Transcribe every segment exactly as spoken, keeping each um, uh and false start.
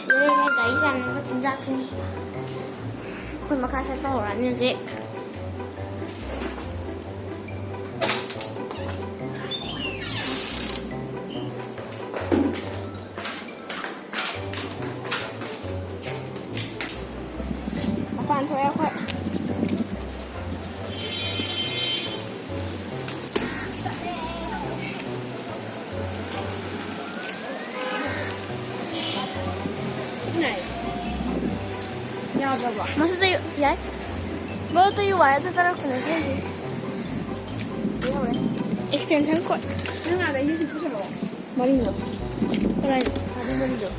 ꯒꯥꯔꯤ ꯆꯥꯝꯅꯕ ꯆꯤꯟꯖꯥꯛꯇꯨꯅꯤ꯫ ꯑꯩꯈꯣꯏ ꯃꯈꯥ ꯆꯠꯄ ꯍꯧꯔꯛꯑꯅꯤ ꯍꯧꯖꯤꯛ꯫ ꯃꯄꯥꯟ ꯊꯣꯛꯑꯦ ꯑꯩꯈꯣꯏ꯫ ꯌꯥꯗ꯭ꯔꯕꯣ? ꯃꯁꯤꯗ ꯌꯥꯏ꯫ ꯃꯔꯛꯇ ꯌꯨ ꯑꯥꯏ ꯑꯗꯨ ꯇꯥꯔꯛꯄꯅꯦ ꯑꯩꯈꯣꯏꯁꯦ꯫ Extension code. ꯅꯪ ꯑꯥꯗ ꯑꯩꯁꯦ ꯁꯤ ꯄꯨꯁꯜꯂꯛꯑꯣ꯫ ꯃꯔꯤꯗꯣ꯫ ꯀꯗꯥꯏꯗ? ꯑꯥꯗ ꯃꯔꯤꯗꯣ꯫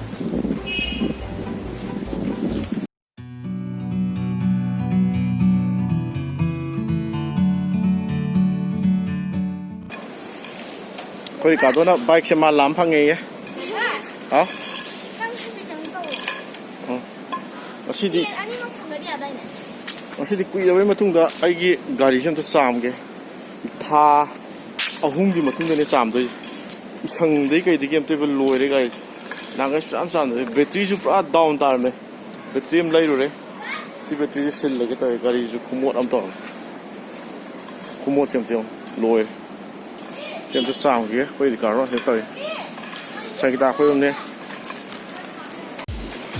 ꯑꯩꯈꯣꯏ ꯔꯤꯀꯥꯔꯗꯣꯅ ꯕꯥꯏꯛꯁꯦ ꯃꯥ ꯂꯥꯝ ꯐꯪꯉꯦꯌꯦ꯫ ꯍꯥ? ꯎꯝ꯫ ꯉꯁꯤꯗꯤ, ꯉꯁꯤꯗꯤ ꯀꯨꯏꯔꯕꯩ ꯃꯇꯨꯡꯗ ꯑꯩꯒꯤ ꯒꯥꯔꯤꯁꯦ ꯑꯝꯇ ꯆꯥꯝꯒꯦ꯫ ꯊꯥ ꯑꯍꯨꯝꯒꯤ ꯃꯇꯨꯡꯗꯅꯦ ꯆꯥꯝꯗꯣꯏꯁꯦ꯫ ꯏꯁꯪꯗꯩ ꯀꯩꯗꯒꯤ ꯑꯝꯇꯣꯏꯕ ꯂꯣꯏꯔꯦ ꯒꯥꯔꯤꯁꯦ꯫ ꯅꯍꯥꯟꯒꯩ ꯁꯨꯡꯆꯥꯝ ꯆꯥꯝꯗꯕꯅꯦ꯫ ꯕꯦꯇ꯭ꯔꯤꯁꯨ ꯄꯨꯔꯥ ꯗꯥꯎꯟ ꯇꯥꯔꯝꯃꯦ꯫ ꯕꯦꯇ꯭ꯔꯤ ꯑꯃ ꯂꯩꯔꯨꯔꯦ꯫ ꯁꯤ ꯕꯦꯇ꯭ꯔꯤꯁꯦ ꯁꯤꯜꯂꯒꯦ ꯇꯧꯋꯦ꯫ ꯒꯥꯔꯤꯁꯨ ꯈꯨꯃꯣꯠ ꯑꯃ ꯇꯧꯔꯦ꯫ ꯈꯨꯃꯣꯠꯁꯦ ꯑꯝꯇ ꯌꯦꯡꯉꯨ꯫ ꯂꯣꯏꯔꯦ꯫ ꯁꯤ ꯑꯝꯇ ꯆꯥꯝꯈꯤꯒꯦ꯫ ꯑꯩꯈꯣꯏ ꯔꯤꯀꯥꯔꯗꯣ ꯁꯤꯗ ꯇꯧꯔꯤ꯫ ꯁꯪꯒꯤꯇꯥ ꯑꯩꯈꯣꯏ ꯑꯍꯨꯝꯅꯦ꯫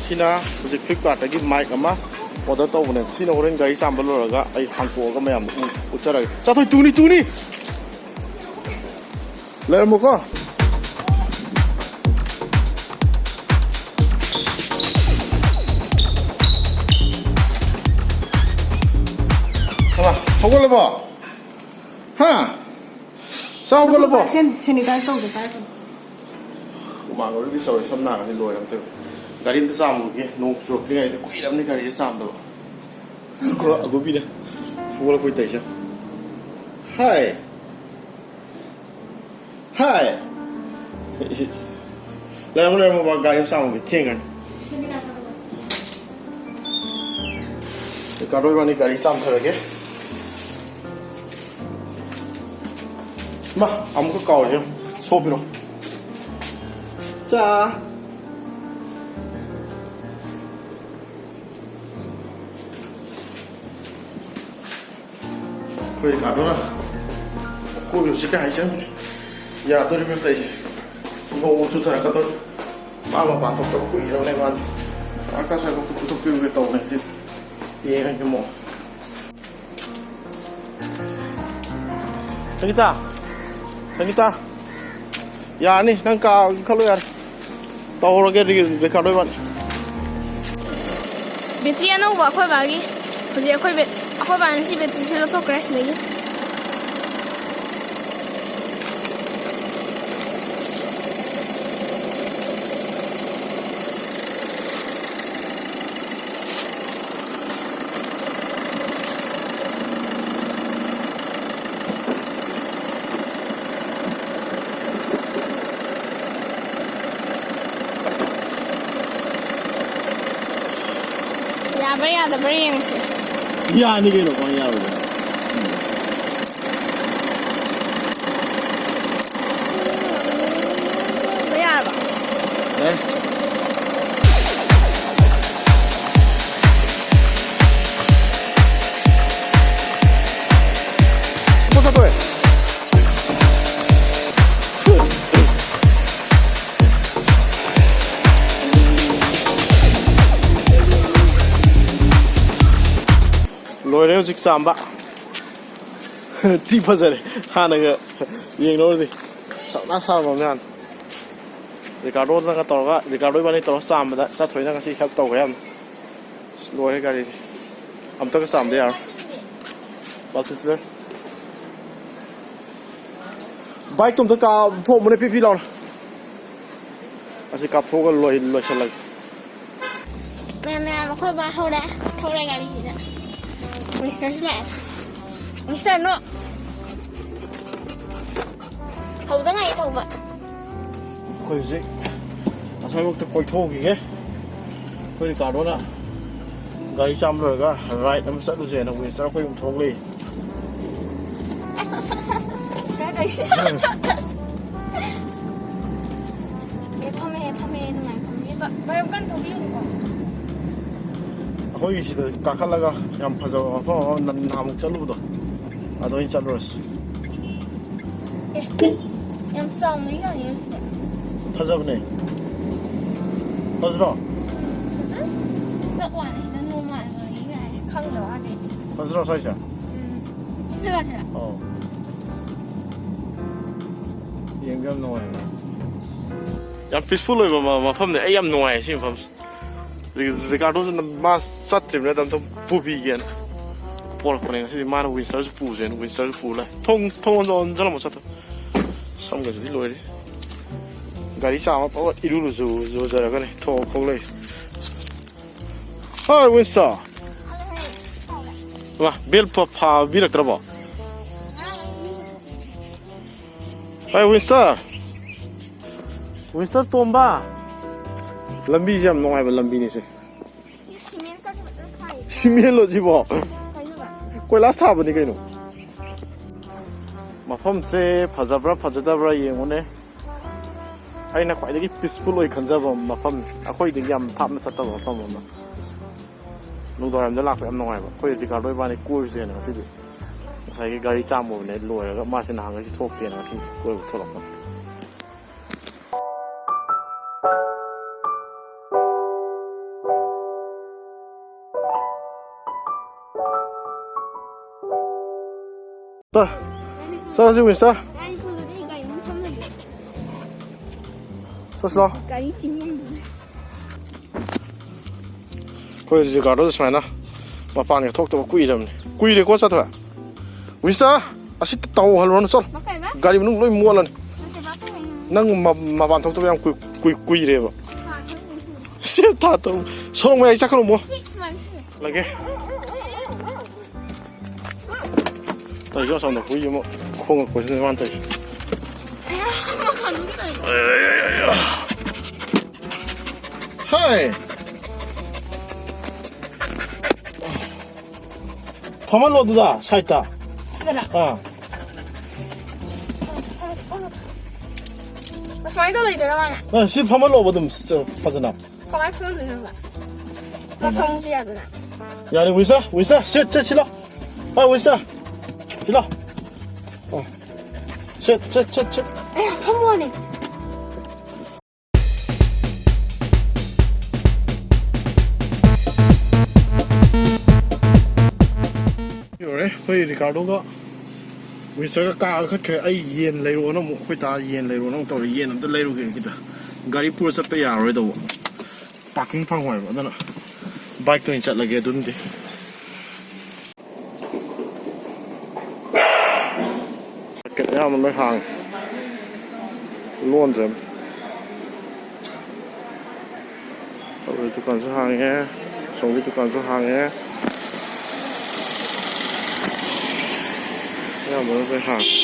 ꯁꯤꯅ ꯍꯧꯖꯤꯛ ꯐ꯭ꯂꯤꯞꯀꯥꯔꯠꯇꯒꯤ ꯃꯥꯏꯛ ꯑꯃ ꯑꯣꯔꯗꯔ ꯇꯧꯕꯅꯦ꯫ ꯁꯤꯅ ꯍꯣꯔꯦꯟ ꯒꯥꯔꯤ ꯆꯥꯝꯕ ꯂꯣꯏꯔꯒ ꯑꯩ ꯍꯥꯡꯇꯣꯛꯑꯒ ꯃꯌꯥꯝꯗ ꯎ-, ꯎꯠꯆꯔꯒꯦ꯫ ꯆꯥꯊꯣꯏ ꯇꯨꯅꯤ, ꯇꯨꯅꯤ! ꯂꯩꯔꯝꯃꯣꯀꯣ꯫ ꯍꯩꯃꯥ, ꯍꯧꯒꯠꯂꯕꯣ? ꯍꯥ? ꯆꯥꯛ ꯍꯧꯒꯠꯂꯕꯣ? ꯁꯦꯟ-, sanitize ꯇꯧꯗ ꯄꯥꯏꯔꯛꯀꯅꯨ꯫ ꯍꯨꯃꯥꯡ ꯑꯣꯏꯕꯒꯤ ꯆꯥꯎꯔꯦ, ꯁꯝ ꯅꯥꯒꯁꯦ ꯂꯣꯏꯔꯦ ꯑꯝꯇ꯫ ꯒꯥꯔꯤ ꯑꯝꯇ ꯆꯥꯝꯃꯨꯒꯦ, ꯅꯣꯡ ꯆꯨꯔꯛꯇ꯭ꯔꯤꯉꯩꯁꯦ ꯀꯨꯏꯔꯕꯅꯤ ꯒꯥꯔꯤꯁꯦ ꯆꯥꯝꯗꯕ꯫ ꯀꯣ ꯑꯒꯨꯕꯤꯅ ꯍꯧꯒꯠꯂꯛꯄꯩ ꯇꯧꯔꯤꯁꯦ꯫ ꯍꯥꯏ꯫ ꯍꯥꯏ꯫ ꯂꯩꯔꯝꯃꯣ, ꯂꯩꯔꯝꯃꯣ, ꯕꯥ, ꯒꯥꯔꯤ ꯑꯃ ꯆꯥꯝꯃꯨꯒꯦ, ꯊꯦꯡꯈ꯭ꯔꯅꯤ꯫ ꯀꯥꯔꯣꯏ ꯏꯕꯥꯅꯤ ꯒꯥꯔꯤ ꯆꯥꯝꯊꯔꯒꯦ꯫ ꯃꯥ, ꯑꯃꯨꯛꯀ ꯀꯥꯎꯔꯤꯁꯦ ꯌꯦꯡꯉꯨ꯫ ꯁꯣ ꯄꯤꯔꯛꯑꯣ꯫ ꯆꯥ꯫ ꯑꯩꯈꯣꯏ ꯀꯥꯗꯨꯅ ꯀꯣꯏꯔꯨꯁꯤ ꯀꯥꯏ ꯍꯥꯏꯖꯕꯅꯤ꯫ ꯌꯥꯗꯣꯔꯤꯕ꯭ꯔꯥ ꯇꯧꯔꯤꯁꯦ? ꯅꯣꯡ ꯆꯨꯊꯔꯛꯀꯗꯧꯔꯤ꯫ ꯃꯥ ꯃꯄꯥꯟ ꯊꯣꯛꯇꯕ ꯀꯨꯏꯔꯕꯅꯦ ꯃꯥꯗꯤ꯫ ꯉꯥꯛꯇ ꯁ꯭ꯋꯥꯏꯐꯥꯎꯗ ꯄꯨꯊꯣꯛꯄꯤꯔꯨꯒꯦ ꯇꯧꯕꯅꯦ ꯉꯁꯤꯗꯤ꯫ ꯌꯦꯡꯉꯒꯦ ꯑꯃꯨꯛ꯫ ꯁꯪꯒꯤꯇꯥ! ꯁꯪꯒꯤꯇꯥ! ꯌꯥꯔꯅꯤ, ꯅꯪ ꯀꯥ ꯈꯜꯂꯣ ꯌꯥꯔꯦ꯫ ꯇꯧꯔꯒꯦ ꯔꯤ-, ꯔꯤꯀꯥꯔꯗꯣ ꯏꯕꯥꯅꯤ꯫ ꯕꯦꯇ꯭ꯔꯤ ꯑꯅꯧꯕ ꯑꯩꯈꯣꯏ ꯕꯥꯒꯤ꯫ ꯍꯧꯖꯤꯛ ꯑꯩꯈꯣꯏ ꯕꯦꯠ-, ꯑꯩꯈꯣꯏ ꯕꯥꯅ ꯁꯤ ꯕꯦꯇ꯭ꯔꯤꯁꯦ ꯂꯧꯊꯣꯛꯈ꯭ꯔꯦ ꯁꯤꯗꯒꯤ꯫ ꯌꯥꯕ꯭ꯔꯥ ꯌꯥꯗꯕ꯭ꯔꯥ ꯌꯦꯡꯉꯁꯤ꯫ ꯌꯥꯅꯤ ꯀꯩꯅꯣ, ꯀꯃꯥꯏ ꯌꯥꯔꯣꯏꯗꯣꯏꯅꯣ? ꯌꯥꯔꯕ? ꯌꯥꯔꯦ꯫ ꯄꯣꯠ ꯆꯥꯊꯣꯛꯑꯦ꯫ ꯂꯣꯏꯔꯦ ꯍꯧꯖꯤꯛ ꯆꯥꯝꯕ꯫ ꯊꯤ ꯐꯖꯔꯦ꯫ ꯍꯥꯟꯅꯒ ꯌꯦꯡꯅꯧꯔꯗꯤ ꯁꯛꯅꯥ ꯁꯥꯔꯝꯃꯕꯅꯦ ꯍꯥꯟꯅ꯫ ꯔꯤꯀꯥꯔꯗꯣꯗꯒ ꯇꯧꯔꯒ, ꯔꯤꯀꯥꯔꯗꯣ ꯏꯕꯥꯅꯤ ꯇꯧꯔꯒ ꯆꯥꯝꯕꯗ ꯆꯥꯊꯣꯏꯅ ꯉꯁꯤ ꯍꯦꯜꯞ ꯇꯧꯈ꯭ꯔꯦ ꯌꯥꯝꯅ꯫ ꯑꯁ, ꯂꯣꯏꯔꯦ ꯒꯥꯔꯤꯁꯦ꯫ ꯑꯝꯇꯒ ꯆꯥꯝꯗ ꯌꯥꯔꯣꯏ꯫ ꯕꯥꯜꯇꯤꯟꯁꯤꯗ꯫ ꯕꯥꯏꯛꯇꯣ ꯑꯝꯇ ꯀꯥꯞꯊꯣꯛꯑꯝꯕꯅꯦ ꯄꯤ ꯄꯤ ꯂꯥꯎꯅ꯫ ꯑꯁꯤ ꯀꯥꯞꯊꯣꯛꯑꯒ ꯂꯣꯏ-, ꯂꯣꯏꯁꯤꯜꯂꯒꯦ꯫ ꯃꯌꯥꯝ, ꯃꯌꯥꯝ, ꯑꯩꯈꯣꯏ ꯕꯥ ꯍꯧꯔꯦ꯫ ꯊꯧꯔꯦ ꯒꯥꯔꯤꯁꯤꯗ꯫ ꯃꯤꯁꯇꯔꯁꯨ ꯂꯥꯛꯑꯦ꯫ ꯃꯤꯁꯇꯔ, ꯅꯣ꯫ ꯍꯧꯗ ꯉꯥꯏꯔꯤ ꯊꯧꯕ꯫ ꯑꯩꯈꯣꯏ ꯍꯧꯖꯤꯛ ꯑꯁ꯭ꯋꯥꯏꯃꯛꯇ ꯀꯣꯏꯊꯣꯛꯈꯤꯒꯦ꯫ ꯑꯩꯈꯣꯏ ꯔꯤꯀꯥꯔꯗꯣꯅ ꯒꯥꯔꯤ ꯆꯥꯝꯕ ꯂꯣꯏꯔꯒ ꯔꯥꯏꯗ ꯑꯃ ꯆꯠꯂꯨꯁꯦꯅ ꯋꯤꯟꯆꯦꯁꯇꯔ ꯑꯩꯈꯣꯏ ꯑꯗꯨꯝ ꯊꯣꯛꯂꯛꯏ꯫ ꯑꯁ, ꯑꯁ, ꯑꯁ, ꯑꯁ, ꯑꯁ, ꯑꯁ, ꯑꯁ, ꯑꯁ, ꯑꯁ꯫ ꯑꯦ, ꯐꯝꯃꯦ, ꯐꯝꯃꯦ, ꯅꯨꯡꯉꯥꯏ, ꯐꯝꯃꯦ꯫ ꯕ-, ꯕꯥꯏ, ꯌꯥꯝ ꯀꯟꯅ ꯊꯧꯕꯤꯌꯨꯅꯨꯀꯣ꯫ ꯑꯩꯈꯣꯏꯒꯤ ꯁꯤꯗ ꯀꯥꯈꯠꯂꯒ ꯌꯥꯝ ꯐꯖꯕ ꯃꯐꯝ ꯑꯃ ꯅ-, ꯅꯍꯥꯟꯃꯨꯛ ꯆꯠꯂꯨꯕꯗꯣ꯫ ꯑꯗꯣ ꯑꯣꯏꯅ ꯆꯠꯂꯨꯔꯁꯤ꯫ ꯑꯦ, ꯌꯥꯝ ꯆꯥꯎꯅ ꯏꯖꯥꯅꯤ꯫ ꯐꯖꯕꯅꯦ꯫ ꯐꯖ꯭ꯔꯣ? ꯆꯠ ꯋꯥꯅꯤ ꯁꯤꯗ ꯅꯣꯡꯃ ꯏꯃꯥꯟꯅꯕꯤ ꯀꯥꯏ ꯈꯪꯗꯕ ꯋꯥꯅꯤ꯫ ꯐꯖ꯭ꯔꯣ ꯁ꯭ꯋꯥꯏꯁꯦ? ꯎꯝ꯫ ꯁꯤꯗ ꯁꯤꯗ꯫ ꯑꯣ꯫ ꯌꯦꯡꯕ ꯌꯥꯝ ꯅꯨꯡꯉꯥꯏꯕ꯫ ꯌꯥꯝ peaceful ꯑꯣꯏꯕ ꯃ- ꯃꯐꯝꯅꯦ꯫ ꯑꯩ ꯌꯥꯝ ꯅꯨꯡꯉꯥꯏꯌꯦ ꯁꯤ ꯃꯐꯝꯁꯦ꯫ ꯔꯤ- ꯔꯤꯀꯥꯔꯗꯣꯁꯤꯅ ꯃꯥ ꯆꯠꯇ꯭ꯔꯤꯕꯅꯤꯅ ꯑꯝꯇ ꯄꯨꯕꯤꯒꯦꯅ ꯄꯣꯔꯛꯄꯅꯦ ꯉꯁꯤꯗꯤ꯫ ꯃꯥꯅ ꯋꯤꯟꯁꯇꯔꯁꯨ ꯄꯨꯁꯦꯅ ꯋꯤꯟꯁꯇꯔꯁꯨ ꯄꯨ ꯂꯥꯛꯑꯦ꯫ ꯊꯣꯡ ꯊꯣꯡ ꯂꯣꯟ- ꯂꯣꯟꯁꯤꯜꯂꯝꯃꯣ ꯆꯠꯇꯣ꯫ ꯁꯝꯒꯁꯤꯗꯤ ꯂꯣꯏꯔꯦ꯫ ꯒꯥꯔꯤ ꯆꯥꯝꯃ ꯐꯥꯎꯕ ꯏꯔꯨ ꯂꯨꯖ- ꯂꯨꯖꯔꯒꯅꯦ ꯊꯣꯛ ꯊꯣꯛꯂꯛꯏꯁꯦ꯫ ꯍꯣꯏ ꯋꯤꯟꯁꯇꯔ꯫ ꯋꯥ ꯕꯦꯜ ꯐ- ꯐꯥꯕꯤꯔꯛꯇ꯭ꯔꯕꯣ? ꯍꯣꯏ ꯋꯤꯟꯁꯇꯔ꯫ ꯋꯤꯟꯁꯇꯔ ꯇꯣꯝꯕ꯫ ꯂꯝꯕꯤꯁꯦ ꯌꯥꯝ ꯅꯨꯡꯉꯥꯏꯕ ꯂꯝꯕꯤꯅꯤꯁꯦ꯫ ꯁꯤ ꯁꯤꯃꯦꯟ ꯀꯥꯁꯦ ꯐꯖꯅ ꯊꯥꯏ꯫ ꯁꯤꯃꯦꯟꯂꯣ ꯁꯤꯕꯣ? ꯀꯩꯅꯣꯕ? ꯀꯣꯏꯂꯥꯁ ꯊꯥꯕꯅꯤ ꯀꯩꯅꯣ꯫ ꯃꯐꯝꯁꯦ ꯐꯖꯕ꯭ꯔꯥ ꯐꯖꯗꯕ꯭ꯔꯥ ꯌꯦꯡꯉꯨꯅꯦ꯫ ꯑꯩꯅ ꯈ꯭ꯋꯥꯏꯗꯒꯤ peaceful ꯑꯣꯏ ꯈꯟꯖꯕ ꯃꯐꯝꯅꯤ꯫ ꯑꯩꯈꯣꯏꯗꯒꯤ ꯌꯥꯝ ꯊꯥꯞꯅ ꯆꯠꯇꯕ ꯃꯐꯝ ꯑꯃ꯫ ꯅꯨꯡꯗꯥꯡꯋꯥꯏꯔꯝꯗ ꯂꯥꯛꯄ ꯌꯥꯝ ꯅꯨꯡꯉꯥꯏꯕ꯫ ꯑꯩꯈꯣꯏ ꯔꯤꯀꯥꯔꯗꯣ ꯏꯕꯥꯅꯤ ꯀꯣꯏꯔꯨꯁꯦꯅ ꯉꯁꯤꯗꯤ꯫ ꯉꯁꯥꯏꯒꯤ ꯒꯥꯔꯤ ꯆꯥꯝꯃꯨꯕꯅꯦ ꯂꯣꯏꯔꯒ ꯃꯥꯁꯦ ꯅꯍꯥꯟꯈꯩꯁꯨ ꯊꯣꯛꯇꯦꯅ ꯉꯁꯤ ꯀꯣꯏꯕ ꯊꯣꯛꯂꯛꯄꯅꯤ꯫ ꯆꯠꯂꯁꯤ ꯋꯤꯟꯁꯇꯔ꯫ ꯒꯥꯔꯤ ꯄꯨꯗꯗꯤ ꯒꯥꯔꯤ ꯃꯅꯨꯡ ꯐꯝ ꯂꯩꯕ꯫ ꯆꯠꯁꯤꯂꯣ꯫ ꯒꯥꯔꯤ ꯆꯤꯡ ꯉꯝꯗꯕꯅꯦ꯫ ꯑꯩꯈꯣꯏ ꯔꯤꯀꯥꯔꯗꯣ ꯁꯨꯃꯥꯏꯅ ꯃꯄꯥꯟꯒ ꯊꯣꯛꯇꯕ ꯀꯨꯏꯔꯕꯅꯤ꯫ ꯀꯨꯏꯔꯦꯀꯣ ꯆꯠꯊꯣꯏ꯫ ꯋꯤꯟꯁꯇꯔ ꯑꯁꯤ ꯇꯧꯍꯜꯂꯨꯔꯅꯨ ꯆꯠꯂꯣ꯫ ꯃꯥ ꯀꯩꯕ? ꯒꯥꯔꯤ ꯃꯅꯨꯡ ꯂꯣꯏ ꯃꯣꯠꯂꯅꯤ꯫ ꯅꯠꯇꯦ, ꯃꯥ ꯀꯩ ꯍꯥꯏꯅꯣ? ꯅꯪ ꯃ- ꯃꯄꯥꯟ ꯊꯣꯛꯇꯕ ꯌꯥꯝ ꯀꯨꯏ- ꯀꯨꯏ- ꯀꯨꯏꯔꯦꯕ꯫ ꯊꯥ ꯈꯔ ꯍꯦꯟꯅ ꯁꯨꯔꯦ꯫ ꯁꯤ ꯊꯥ ꯇꯔꯨꯛ ꯁꯣꯔꯣꯛ ꯃꯌꯥꯏ ꯆꯠꯈ꯭ꯔꯣꯃꯣ꯫ ꯁꯤ ꯁꯨꯃꯥꯏꯅ ꯁꯨꯔꯦ꯫ ꯂꯒꯦ꯫ ꯇꯧꯔꯤꯁꯦ ꯑꯁꯣꯝꯗ ꯍꯨꯏ ꯑꯃ ꯈꯣꯡꯉꯛꯄꯁꯤꯅ ꯃꯥꯅ ꯇꯧꯔꯤꯁꯦ꯫ ꯑꯌꯥ, ꯃꯈꯥꯗꯨꯒꯤ ꯇꯧꯔꯤꯁꯦ꯫ ꯍꯥꯏ꯫ ꯐꯝꯍꯜꯂꯣ ꯑꯗꯨꯗ ꯁꯥꯏꯠꯇ꯫ ꯁꯤꯗꯔ? ꯑꯥ꯫ ꯑꯁꯨꯃꯥꯏꯅ ꯇꯧ ꯂꯩꯗꯣꯏꯔꯣ ꯃꯥꯅ? ꯑꯥ, ꯁꯤ ꯐꯝꯍꯜꯂꯣꯕ ꯑꯗꯨꯝ ꯁ- ꯐꯖꯅ꯫ ꯀꯃꯥꯏꯅ ꯊꯣꯛꯍꯟꯗꯣꯏꯅꯣꯕ? ꯃꯐꯝꯁꯦ ꯌꯥꯗꯅ꯫ ꯌꯥꯔꯦ ꯋꯤꯟꯁꯇꯔ, ꯋꯤꯟꯁꯇꯔ, ꯁꯤꯠ, ꯁꯤꯠ, ꯁꯤꯠꯂꯣ꯫ ꯑꯥ, ꯋꯤꯟꯁꯇꯔ꯫ ꯁꯤ ꯂꯥꯎ꯫ ꯑꯣ꯫ ꯁꯤꯠ, ꯁꯤꯠ, ꯁꯤꯠ, ꯁꯤꯠ꯫ ꯑꯌꯥ, ꯐꯝꯃꯣꯅꯦ꯫ ꯌꯧꯔꯦ꯫ ꯑꯩꯈꯣꯏ ꯔꯤꯀꯥꯔꯗꯣꯒ ꯋꯤꯟꯆꯦꯁꯇꯔꯒ ꯀꯥ ꯀꯥꯈꯠꯈ꯭ꯔꯦ꯫ ꯑꯩ ꯌꯦꯟ ꯂꯩꯔꯛꯑꯣꯅ ꯑꯃꯨꯛ, ꯑꯩꯈꯣꯏ ꯗꯥ ꯌꯦꯟ ꯂꯩꯔꯛꯑꯣꯅ ꯑꯃꯨꯛ ꯇꯧꯔꯦ꯫ ꯌꯦꯟ ꯑꯝꯇ ꯂꯩꯔꯨꯒꯦ ꯈꯤꯇ꯫ ꯒꯥꯔꯤ ꯄꯨꯔ ꯆꯠꯄ ꯌꯥꯔꯔꯣꯏꯗꯧꯕ꯫ ꯄꯥꯔꯀꯤꯡ ꯐꯪꯉꯣꯏꯕ꯫ ꯑꯗꯨꯅ ꯕꯥꯏꯛꯇ ꯑꯣꯏꯅ ꯆꯠꯂꯒꯦ ꯑꯗꯨꯝꯗꯤ꯫ ꯃꯥꯔꯀꯦꯠ ꯑꯌꯥꯝꯕ ꯂꯣꯏ ꯍꯥꯡꯉꯦ꯫ ꯂꯣꯟꯗ꯭ꯔꯦ ꯑꯝꯇ꯫ ꯑꯩꯈꯣꯏ ꯗꯨꯀꯥꯟꯁꯨ ꯍꯥꯡꯉꯦ꯫ ꯑꯁꯣꯝꯒꯤ ꯗꯨꯀꯥꯟꯁꯨ ꯍꯥꯡꯉꯦ꯫ ꯑꯌꯥꯝꯕꯅ ꯂꯣꯏ ꯍꯥꯡꯉꯦ꯫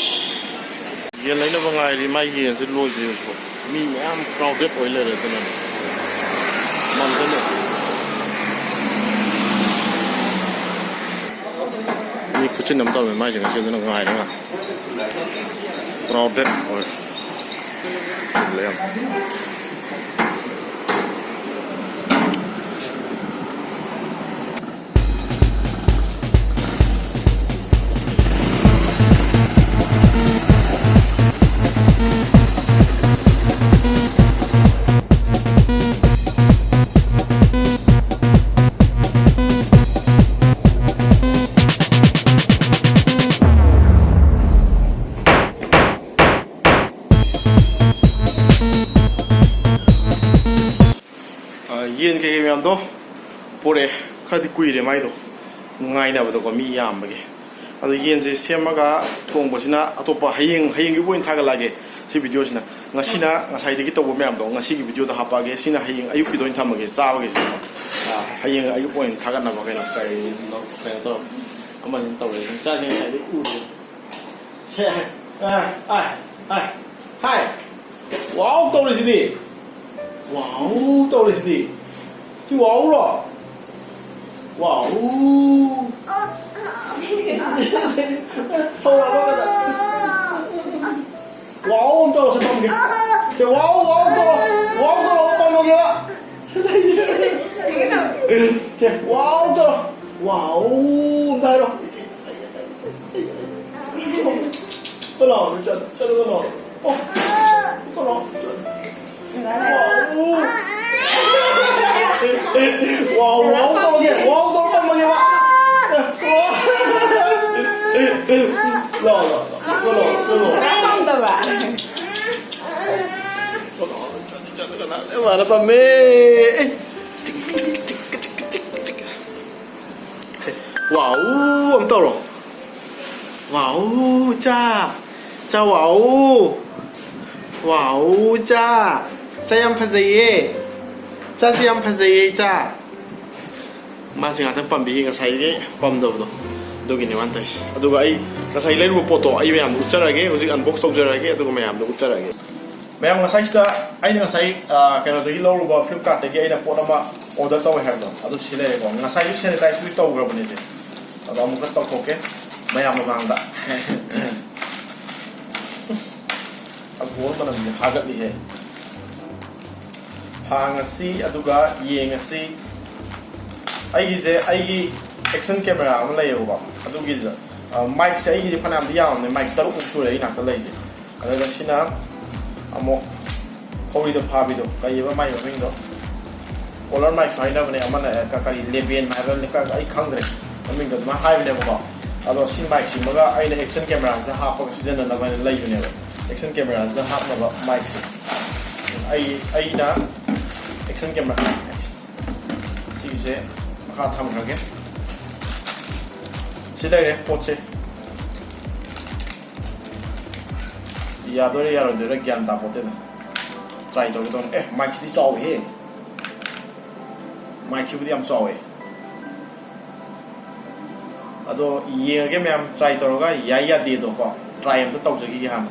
ꯌꯦꯟ ꯂꯩꯅꯕ ꯉꯥꯏꯔꯤ꯫ ꯃꯥꯏ ꯌꯦꯟꯁꯦ ꯂꯣꯏꯗ꯭ꯔꯤ ꯍꯧꯖꯤꯛꯐꯥꯎ꯫ ꯃꯤ ꯃꯌꯥꯝ ꯀ꯭ꯔꯥꯎꯗꯦꯠ ꯑꯣꯏ ꯂꯩꯔꯦ꯫ ꯑꯗꯨꯅꯅꯦ꯫ ꯃꯝꯁꯤꯜꯂꯦ꯫ ꯃꯤ ꯈꯨꯆꯤꯟ ꯑꯃ ꯇꯧꯔꯝꯃꯦ ꯃꯥꯏꯁꯦ ꯉꯁꯤ꯫ ꯑꯗꯨꯅ ꯉꯥꯏꯔꯒ ꯀ꯭ꯔꯥꯎꯗꯦꯠ ꯑꯣꯏ꯫ ꯆꯤꯜꯂꯦ ꯌꯥꯝ꯫ ꯑ, ꯌꯦꯟ ꯀꯩꯀꯩ ꯃꯌꯥꯝꯗꯣ ꯄꯣꯔꯛꯑꯦ꯫ ꯈꯔꯗꯤ ꯀꯨꯏꯔꯦ ꯃꯥꯏꯗꯣ, ꯉꯥꯏꯅꯕꯗꯀꯣ, ꯃꯤ ꯌꯥꯝꯕꯒꯤ꯫ ꯑꯗꯣ ꯌꯦꯟꯁꯦ ꯁꯦꯝꯃꯒ ꯊꯣꯡꯕꯁꯤꯅ ꯑꯇꯣꯞꯄ, ꯍꯌꯦꯡ, ꯍꯌꯦꯡꯒꯤ ꯑꯣꯏꯅ ꯊꯥꯒꯠꯂꯛꯑꯒꯦ ꯁꯤ ꯚꯤꯗꯤꯑꯣꯁꯤꯅ꯫ ꯉꯁꯤꯅ ꯉꯁꯥꯏꯗꯒꯤ ꯇꯧꯕ ꯃꯌꯥꯝꯗꯣ ꯉꯁꯤꯒꯤ ꯚꯤꯗꯤꯑꯣꯗ ꯍꯥꯞꯄꯛꯑꯒꯦ꯫ ꯁꯤꯅ ꯍꯌꯦꯡ ꯑꯌꯨꯛꯀꯤꯗ ꯑꯣꯏꯅ ꯊꯝꯃꯒꯦ, ꯆꯥꯕꯒꯤꯁꯤꯅ꯫ ꯑ, ꯍꯌꯦꯡ ꯑꯌꯨꯛ ꯑꯣꯏꯅ ꯊꯥꯒꯠꯅꯕ ꯀꯩꯅꯣ, ꯀꯩꯅꯣ, ꯀꯩꯅꯣ ꯇꯧꯔꯒꯦ꯫ ꯑꯃꯁꯤꯅ ꯇꯧꯔꯦ꯫ ꯆꯥꯛꯁꯦ ꯉꯁꯥꯏꯗꯒꯤ ꯎꯗꯦ꯫ ꯁꯦ, ꯑ, ꯑ, ꯑ, ꯍꯥꯏ꯫ ꯋꯥꯎ ꯇꯧꯔꯤꯁꯤꯗꯤ꯫ ꯋꯥꯎ ꯇꯧꯔꯤꯁꯤꯗꯤ꯫ ꯁꯤ ꯋꯥꯎꯔꯣ? ꯋꯥꯎ꯫ ꯋꯥꯎ ꯑꯃ ꯇꯧꯔꯁꯤ ꯐꯝꯒꯦ꯫ ꯁꯦ ꯋꯥꯎ, ꯋꯥꯎ ꯇꯧꯔꯣ꯫ ꯋꯥꯎ ꯇꯧꯔꯣ, ꯐꯝꯃꯒꯦꯕ꯫ ꯁꯦ ꯋꯥꯎ ꯇꯧꯔꯣ꯫ ꯋꯥꯎ ꯑꯝꯇ ꯍꯥꯏꯔꯣ꯫ ꯆꯠꯂꯣ, ꯆꯠꯂꯣ, ꯆꯠꯂꯣ, ꯆꯠꯂꯣ꯫ ꯑꯣ, ꯆꯠꯂꯣ, ꯆꯠꯂꯣ꯫ ꯋꯥꯎ, ꯋꯥꯎ ꯇꯧꯔꯒꯦ, ꯋꯥꯎ ꯇꯧꯔ ꯇꯝꯃꯒꯦꯕ꯫ ꯂꯥꯎ, ꯂꯥꯎ, ꯂꯥꯎ꯫ ꯆꯠꯂꯣ, ꯆꯠꯂꯣ꯫ ꯀꯅꯥ ꯇꯝꯗꯕ? ꯆꯠꯂꯣ, ꯆꯠꯂꯣ, ꯆꯠꯂꯣ, ꯀꯅꯥ? ꯃꯥꯅ ꯄꯝꯃꯦ꯫ ꯑꯦ꯫ ꯋꯥꯎ ꯑꯃ ꯇꯧꯔꯣ꯫ ꯋꯥꯎ, ꯏꯆꯥ꯫ ꯏꯆꯥ, ꯋꯥꯎ꯫ ꯋꯥꯎ, ꯏꯆꯥ꯫ ꯏꯆꯥ ꯌꯥꯝ ꯐꯖꯩꯌꯦ꯫ ꯏꯆꯥꯁꯤ ꯌꯥꯝ ꯐꯖꯩꯌꯦ, ꯏꯆꯥ꯫ ꯃꯥꯁꯤ ꯉꯥꯛꯇꯪ ꯄꯥꯝꯕꯤꯈꯤ, ꯉꯁꯥꯏꯒꯤ ꯄꯥꯝꯗꯕꯗꯣ꯫ ꯑꯗꯨꯒꯤꯅꯤ ꯃꯥꯅ ꯇꯧꯔꯤꯁꯦ꯫ ꯑꯗꯨꯒ ꯑꯩ ꯉꯁꯥꯏ ꯂꯩꯔꯨꯕ ꯄꯣꯠꯇꯣ ꯑꯩ ꯃꯌꯥꯝꯗ ꯎꯠꯆꯔꯛꯑꯒꯦ, ꯍꯧꯖꯤꯛ unbox ꯇꯧꯖꯔꯛꯑꯒꯦ, ꯑꯗꯨꯒ ꯃꯌꯥꯝꯗ ꯎꯠꯆꯔꯛꯑꯒꯦ꯫ ꯃꯌꯥꯝ, ꯉꯁꯥꯏꯁꯤꯗ ꯑꯩꯅ ꯉꯁꯥꯏ, ꯑ, ꯀꯩꯅꯣꯗꯒꯤ ꯂꯧꯔꯨꯕ, Flipkartꯇꯒꯤ ꯑꯩꯅ ꯄꯣꯠ ꯑꯃ order ꯇꯧꯋꯦ ꯍꯥꯏꯕꯗꯣ, ꯑꯗꯨ ꯁꯤ ꯂꯩꯔꯦꯀꯣ꯫ ꯉꯁꯥꯏꯁꯨ sanitizeꯄꯨꯗꯤ ꯇꯧꯈ꯭ꯔꯕꯅꯦ ꯏꯆꯦ, ꯑꯗꯣ ꯑꯃꯨꯛꯀ ꯇꯧꯊꯣꯛꯀꯦ ꯃꯌꯥꯝ ꯃꯃꯥꯡꯗ꯫ ꯑꯜꯀꯣꯍꯣꯜ ꯃꯅꯝꯁꯦ ꯍꯥꯒꯠꯂꯤꯍꯦ꯫ ꯍꯥꯡꯉꯁꯤ, ꯑꯗꯨꯒ ꯌꯦꯡꯉꯁꯤ꯫ ꯑꯩꯒꯤꯁꯦ, ꯑꯩꯒꯤ action camera ꯑꯃ ꯂꯩꯌꯦꯕꯀꯣ, ꯑꯗꯨꯒꯤꯗ, ꯑ, micꯁꯦ ꯑꯩꯒꯤꯗꯤ ꯐꯅꯌꯥꯝꯗꯤ ꯌꯥꯝꯃꯦ, mic ꯇꯔꯨꯛꯃꯨꯛ ꯁꯨꯔꯦ ꯑꯩ ꯅꯥꯛꯇ ꯂꯩꯁꯦ꯫ ꯑꯗꯨꯒ ꯁꯤꯅ ꯑꯃꯨꯛ ꯈꯧꯔꯤꯗ ꯐꯥꯕꯤꯗꯣ, ꯀꯩꯕ ꯃꯥꯏ ꯃꯃꯤꯡꯗꯣ? Collar micꯁꯨ ꯍꯥꯏꯅꯕꯅꯦ, ꯑꯃꯅ, ꯑ, ꯀ-, ꯀꯔꯤ, ꯂꯦꯕꯦꯟ ꯍꯥꯏꯕ꯭ꯔꯥ, ꯀ-, ꯑꯩ ꯈꯪꯗ꯭ꯔꯦ ꯃꯃꯤꯡꯗꯣ, ꯑꯗꯨꯃꯥꯏꯅ ꯍꯥꯏꯕꯅꯦꯕꯀꯣ꯫ ꯑꯗꯣ ꯁꯤ micꯁꯤꯃꯒ ꯑꯩꯅ action cameraꯁꯤꯗ ꯍꯥꯞꯄꯒ ꯁꯤꯖꯤꯟꯅꯅꯕ ꯍꯥꯏꯅ ꯂꯩꯕꯅꯦꯕ, action cameraꯁꯤꯗ ꯍꯥꯞꯅꯕ micꯁꯦ꯫ ꯑꯩ, ꯑꯩꯅ action camera, ꯁꯤꯒꯤꯁꯦ ꯃꯈꯥ ꯊꯝꯈ꯭ꯔꯒꯦ꯫ ꯁꯤ ꯂꯩꯔꯦ ꯄꯣꯠꯁꯦ꯫ ꯌꯥꯗꯣꯏꯔꯥ ꯌꯥꯔꯣꯏꯗꯣꯏꯔꯥ ꯒ꯭ꯌꯥꯟ ꯇꯥꯄꯣꯠꯇꯦꯗ꯫ Try ꯇꯧꯒꯦ ꯇꯧꯅꯤ꯫ ꯑꯦ, micꯁꯤꯗꯤ ꯆꯥꯎꯋꯤꯍꯦ꯫ Micꯁꯤꯕꯨꯗꯤ ꯌꯥꯝ ꯆꯥꯎꯋꯦ꯫ ꯑꯗꯣ ꯌꯦꯡꯉꯒꯦ ꯃꯌꯥꯝ, try ꯇꯧꯔꯒ ꯌꯥꯏ ꯌꯥꯗꯦꯗꯣꯀꯣ, try ꯑꯝꯇ ꯇꯧꯖꯈꯤꯒꯦ ꯍꯥꯟꯅ꯫